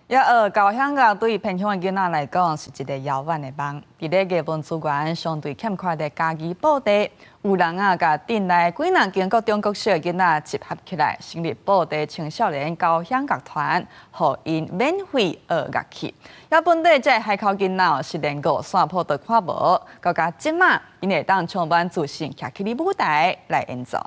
欲學交響樂對偏鄉的囡仔來講是一個遙遠的夢。佇咧藝文資源相對欠缺的嘉義布袋，有人啊，共鎮內幾若間國中國小的囡仔集合起來，成立布袋青少年交響樂團，予𪜶免費學樂器。遐本地這个海口囡仔是連五線譜都看無，到今這馬，𪜶會當充滿自信，徛起佇舞台來演奏。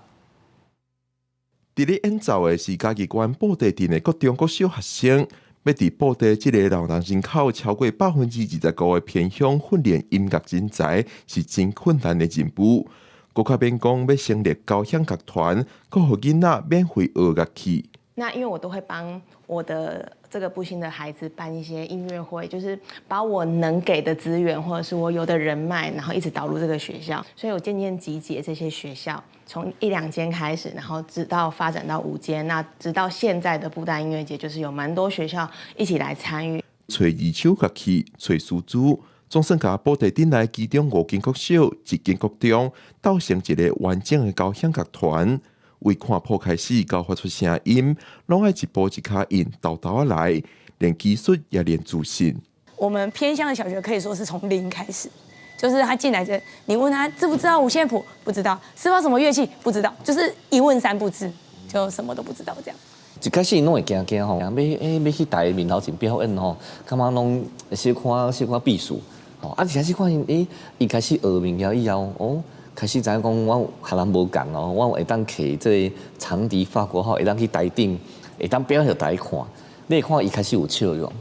佇咧演奏的是嘉義縣布袋鎮的國中國小學生。欲佇布袋這個勞動人口超過25%的偏鄉訓練音樂人才，是真困難的任務。閣較免講欲成立交響樂團，閣予囡仔免費學樂器。那因為我都會幫我的這個部興的孩子辦一些音樂會，就是把我能給的資源或者是我有的人脈，然後一直導入這個學校，所以我漸漸集結這些學校，從一兩間開始，然後直到發展到五間，那直到現在的布袋音樂節，就是有蠻多學校一起來參與。揣二手樂器，揣師資，總算共布袋鎮內其中五間國小、一間國中，鬥成一個完整的交響樂團。為看譜開始到發出聲音，攏愛一步一跤印，沓沓仔來，練技術也練自信。我們偏鄉的小學可以說是從零開始，就是他進來就，你問他知不知道五線譜，不知道；知道什麼樂器，不知道，就是一問三不知，就什麼都不知道這樣。一開始攏會驚驚吼，欲欸欲去台面頭前表演吼，感覺攏小可小可避暑，吼啊，一開始看𪜶欸，伊開始學物件以後，哦，開始知影講我予人無仝哦，我會當提這個長笛法國號，會當去台頂，會當表演予大家看。你會看伊開始有笑容。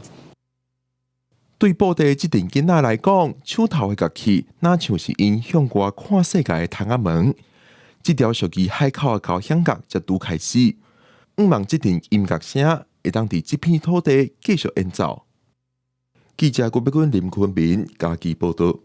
對布袋這陣囡仔來講，手頭的樂器，若像是𪜶向外看世界的窗仔門。這條屬於海口的交響樂才拄開始，向望這陣音樂聲會當佇這片土地繼續演奏。記者郭碧君、林坤明嘉義報導。